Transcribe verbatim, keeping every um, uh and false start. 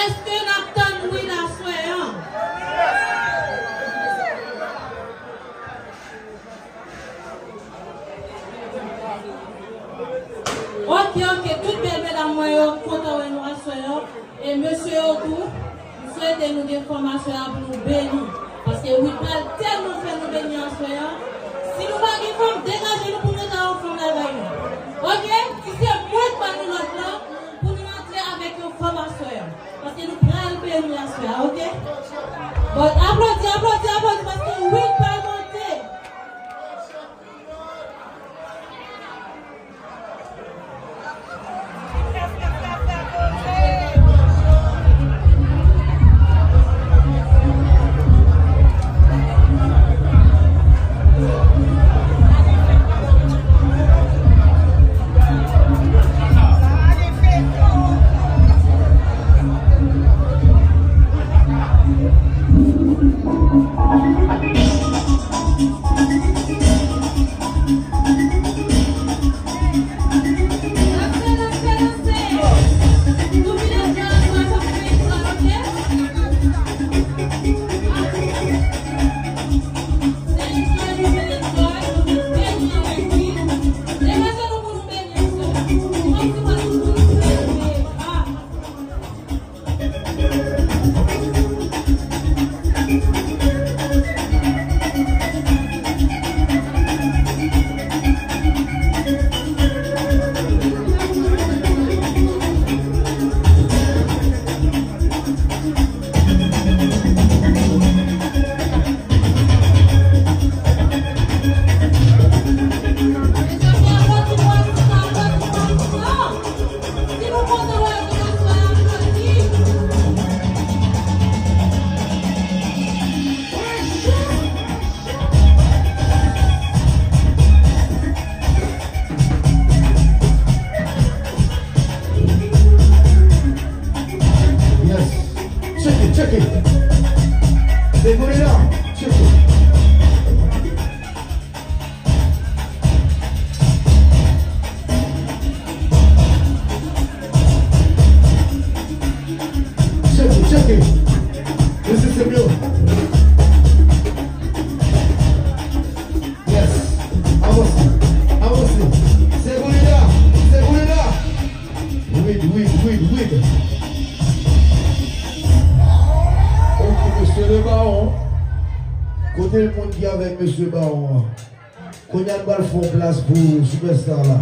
Èske n ap tann Wid aswè an? Ok, ok, tout bèl medam mwen yo, m kontan wè nou aswè an. E mesye yo tou, m swete nou gen fanm aswè a pou nou beni. Paske Wid pral tèlman fè nou beni aswè a. Si nou pa gen fanm, degaje nou pou nou ta yon fanm la bay nou. Ok? Si se mwen k ba nou lòd lan, pou nou antre avèk yon fanm aswè a. Paske nou pral beni aswè a, ok? Bon, aplodi, aplodi, aplodi, paske Wid pral monte. Yes. Check it, check it. Según la. Check it. Check it, check it. This is the blue. Yes. Avanse. Avanse. Según la. Según la. Wid, wid, wid, wid. Ok, mesye le bawon. Kote l moun ki avèk mesye bawon an? Kounye a n pral fè yon plas pou sipèsta la.